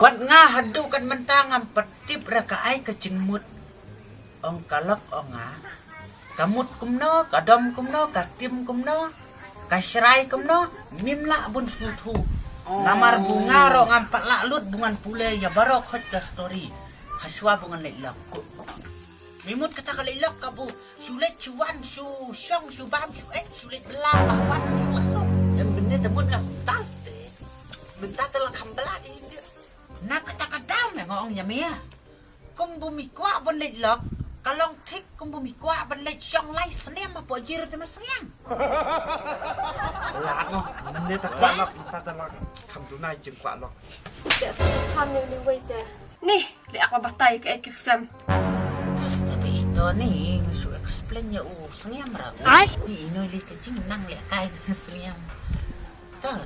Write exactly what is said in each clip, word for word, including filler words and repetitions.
Wat nga haduh kat mynta ngam pat tip re ka ai ka jingmut. Ong ka lok ong nga. Ka mut kumno, ka dom kumno, ka tim kumno, ka shrai kumno, mim lah bun sngewthuh. Namar bu nga ruh ngam pat lah lut bu ngan pule ïa baroh khoit ka story. Hashwa bu ngan leit lok. Mimut kata ka leit lok ka bu shu leit shu wan shu shong shu bam shu eh shu leit bela la wan ni la song. Em bynne te mut nga kumtas te. Mynta te la kham bela di. Na kata ka dam nga ong ïa me. Kum bu mi kwah ban leit lok ka long thik kum bu mi kwah ban leit shong lai snem hapoh jir te ma snem. Lad noh, mynne ta kwah lok, mynta ta lok. Kham duna jingkwah lok. Te sa kham ne ni wei te. Ni, le ak ba batai ke ek sem. Tas te be ito ni, nga shu explain ïa u sngem ra. Ai? Ni ino le te jing nang le kai sngem. Ta.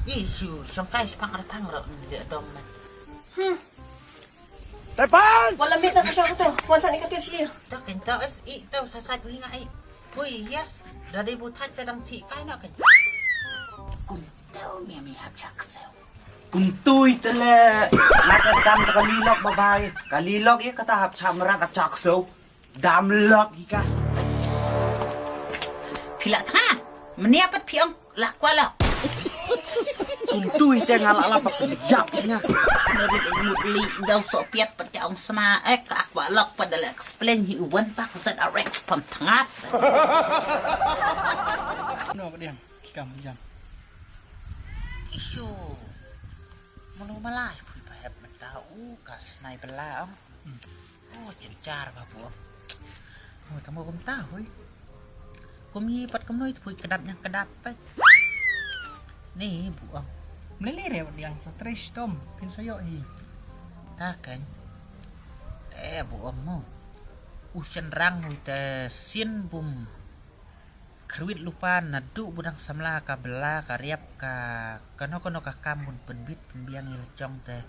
Ni shu shong kai spang ar pang ra ni le dom man. Hmm. Tepan! Wala mita ka shong to. Wan sa ni ka tu shi. Ta ken ta es i ta sa sa ni ngai. Pui yes. Dari bu thaj ta dang thi kai na ken. Kum tau mi mi hap chak seu. Kum tui te le. Na ka dam ta ka lilok ba bai. Ka lilok ïa kata hap chak mrat hap chak seu. Dam lok ïa ka. Phi la tha. Menia pat phi ong la kwah lok. Kum tui te nga la la pat ïap nga. Nari mut li dau so piat pat ka ong sma eh ka kwah lok pat da la explain hi u wan pak zat a rex pon tngat. No ba diam ki kam jam. Isu. Mano malai pui pa hep mynta u ka snai bela ong. Hmm. Oh, jynjar ba bu ong. Oh, tamo kumta hui. Kum yi pat kumno it pui kedap nyang kedap pat. Ni bu ong. Mlele re wat yang sa tres tom pin sayo hi. Ta kan. Eh, bu ong mo. U shynrang hui te sin bum. Khrwit lypa naduh ba dang samla ka bela ka riap ka kano kano ka kam bun pynbit pynbiang ïa la jong te.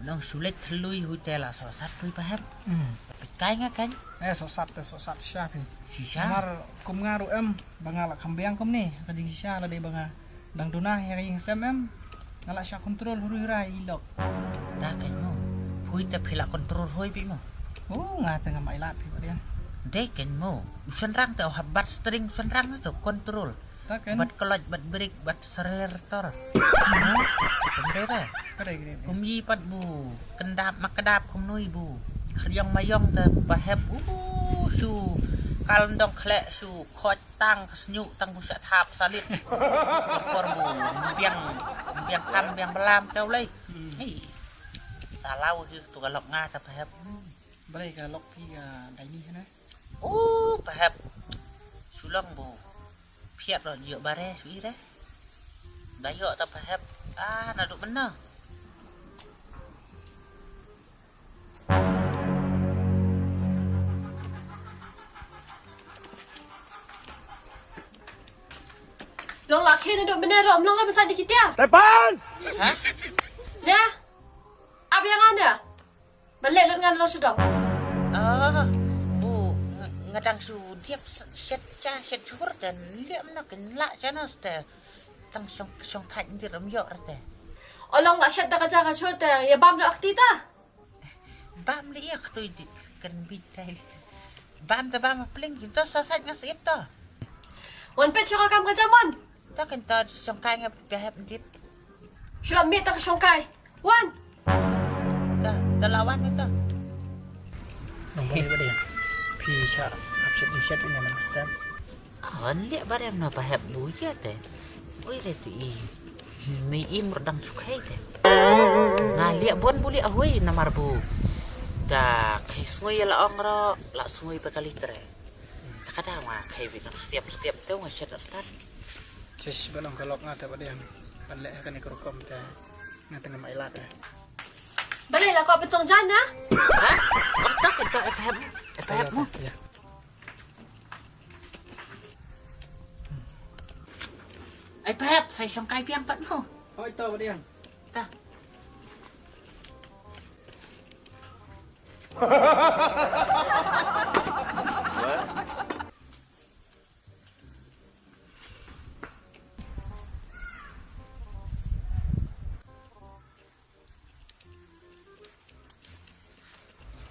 Nong shu leit thylli hui te la sohsat pui pa hep. Hmm. Peit kai nga kan. Eh, sohsat te sohsat shisha phi. Shisha? Namar kum nga ruh em ba nga la kham biang kumne ka jingshisha la dei ba nga dang duna ïa ka jingsem em. Nga la shah kontrol huri hura i lok. Ta kan mo. Phui ta phi la kontrol hoi pi mo. Oh, nga ta nga mai lat pi ba dia. Dei kan mo. U shynrang ta hap bat string shynrang ta kontrol. Ta kan. Bat clutch, bat brake, bat accelerator. Kan dei ta. Ka dei, ka dei. Kum yi pat bu. Kendap ma kedap kum nui bu. Khriong mayong ta bahep. Uh, shu. Kal ndong khlek shu. Khot. Tang ka sniuh tang bu sha thap salit. Por bu biang biang kam biang belam teu lei. Hmm. Ei. Salau hi tu ka lok nga ta pahep. Hmm. Balei ka lok phi ka dai ni hana? Oh, pahep. Sulong bu. Phiat lo dio bare sui re. Dayo ta pahep. Ah, naduk mena. Long la khe na dok bene rom long la masa di kitia. Tepan! Ha? Ne? Abi yang anda? Balik lut ngan long sedok. Ah, bu, ngadang su diap set cha set chur dan liam na ken la chana ste. Tang song song thaj ndir ram yok rate. Olong la set da ka jaga chur te ya bam da akti ta. Bam le ïa ktui di kan bit tai. Bam ta bam pling kita sasat nga sip ta. Wan pet shoka kam ka jaman. Ta kan ta shongkai nga pehep dit. Shula mit ta ka shongkai. Wan. Ta ta lawan ta. Nong bani bani. Pi sha hap shet jing shet ini man stem. Hon liak barem na pahep bu ïa te. Oi re ti i. Me i merdang sukai te. Nga liak bon bu liak hui namar bu. Da kai sngui la ong ro la sngui pe kali tre. Ta kada nga kai bi nang setiap setiap te nga shet artan. Sis ban ong kalok nga te badem. Ban lek kani kerukom te. Nga tengah mai lat eh. Balik lah kau pensong jana. Ha? Ortak itu epahep. Epahep mu. Ya. Ai pep, sai shong kai biang pat mo. Hoi to, Diang. Ta.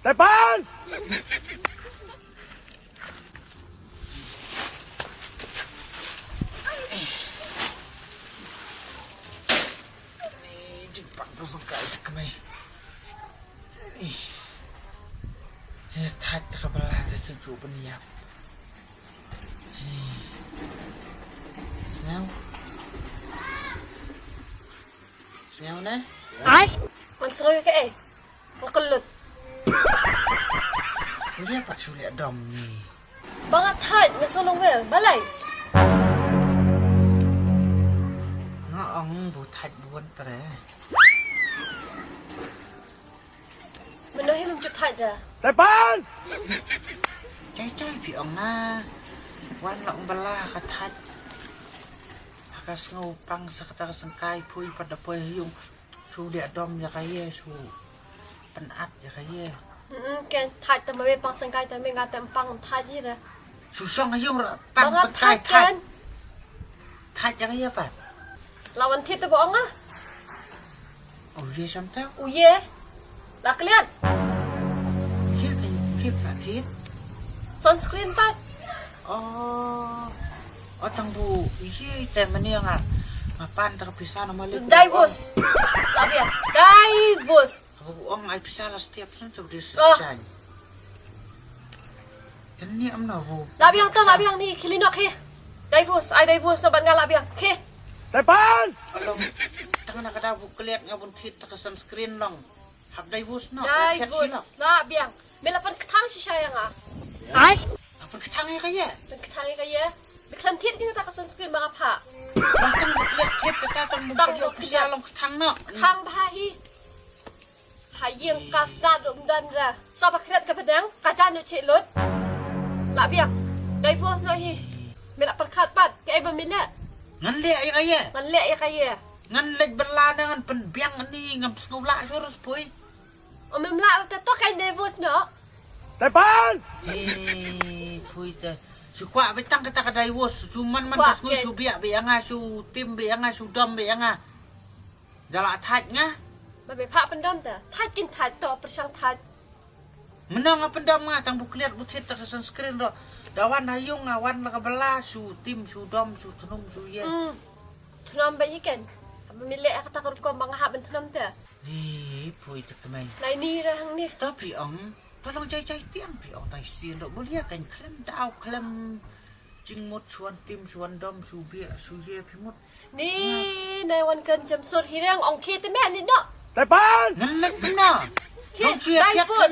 Tepan! Ni jingpang tu sengkai te kmai. Ni. He thait te ka bala te tu ju ban ïap. He. Sngew. Sngew ne? Ai. Man sngew ïa kaei? Nga kyllut. Ïa pat shu leh dom ni. Ba nga thait nga shu long wel balei? Nga ong bu thait bun tre. Mano hi mem ju thait da. Tepan! Chai chai phi ong na. Wan long bala ka thait. Ha ka sngew pang sa kata ka sengkai pui pat da poi ha ïung. Shu leh dom ïa ka ïe, shu pynat ïa ka ïe. Mm, ken thait te ma me pang sengkai te me nga te pang thait ïa da. Shu shong ha ïung ra pang sengkai thait. Thait ïa ka ïe pat. La wan thied te ba ong ah. Oh, ïe sam te. Oh, ïe. La kliat. Ïe te ïe pla thied. Sunscreen pat. Oh. Oh, tang bu ïe te mani nga nga pan te ka pisa na malik. Divorce. La biang. Divorce. Abu ong ai pisa la step san tu dia sejai. Tani am na bu. La biang to, la biang ni khili nok hi. Divorce, ai divorce to ban nga la biang. Khi. Tepan! Along. Tang na kada bu kliat nga bun thit ta ka sunscreen long. Hap divorce no. Divorce. La biang. Me la pan ktang shisha ïa nga. Ai. Hap pan ktang ïa ka ïe. Pan ktang ïa ka ïe. Bi khlem thit ki ta ka sunscreen ba nga pha. Tang bu kliat thit kata tang bu kliat pisa long ktang no. Ktang ba hi. Ha ïing ka sna dum dan ra. Sa ba kret ka bedang ka jan no che lut. La biang. Divorce no hi. Me la pyrkhat pat te ai ba me leh. Ngan leh ïa ka ïe. Ngan leh ïa ka ïe. Ngan leh bela na ngan pynbiang ni ngam sngew la sur pui. Om mem la te to kai divorce no. Tepan. Hi pui te. Su kwah betang kata ka divorce su man man ka sngew su biak be anga su tim be anga su dom be anga. Da la thait nga. Ba me pha pyndom ta. Thait kin thait to pyrshang thait. Mynno nga pyndom nga tang bu kliat bu thit ta ka sunscreen ro. Da wan ha ïung nga wan la ka bela su tim su dom su thnum su ye. Hmm. Thnum ba ïa ken. Ba me leh kata ka rukom ba nga hap ban thnum ta. Ni pui ta kmai. Nai ni ra hang ni. Ta phi ong. Ta long jai jai tiang phi ong tai sien ro bu lia kan khlem dau khlem. Jingmut shuan tim shuan dom shu bia shu ye phi mut. Ni nai wan kan jam sur hirang ong khi te me ni no. Tepan. Ngan lek pynna. Khi dai fus.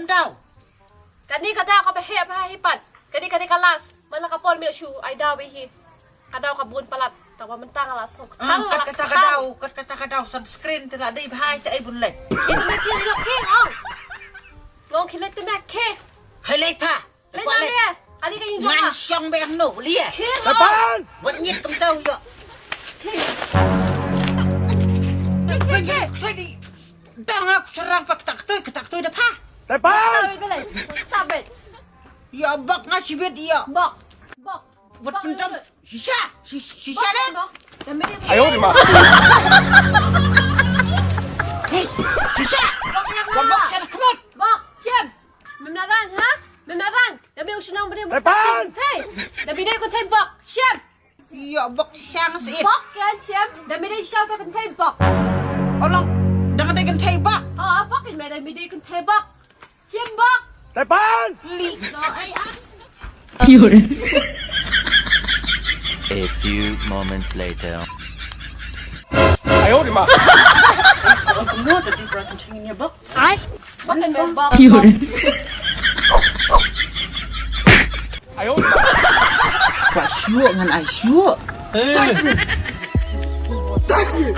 Kani ka daw ka ba heh ba hi pat. Kani kani ka las. Mala ka por me shu ai daw be hi. Ka daw ka bun palat. Ta ba mentang las. Tang la kata ka daw, kat kata ka daw sunscreen te la dei ba hai te ai bun lek. Khi te me khi lo khi ong. Long khi lek te me khi. Hai lek pa. Leh na leh. Kali ka ïing jong nga. Ngan shong beh no leh. Tepan. Wat nyit kem tau yo. Tepan. Dang aku serang pat ketak toi ketak toi dah pa. Tepan. Ketak bel. Ya bak nga sibet ya. Bak. Bak. Wat pentam. Shisha. Shisha deh. Ayo di ma. Shisha. Bak bak sana kemot. Bak. Siap. Mem naran ha? Mem naran. Da me u shnong bri. Tepan. Thei. Da me dei ko thei bok. Shem. Yo bok shang si. Bok kan shem. Da me dei shaw to kan thei bok. Olong. Da dei kan thei bok. Oh bok kan me da me dei kan thei bok. Shem bok. Tepan. Li do ai ah. A few moments later. Ayo di ma. Ai. Ba kan me bok. Ayo di ma. Kwah shuh ngan ai shuh. Touch me. Touch me.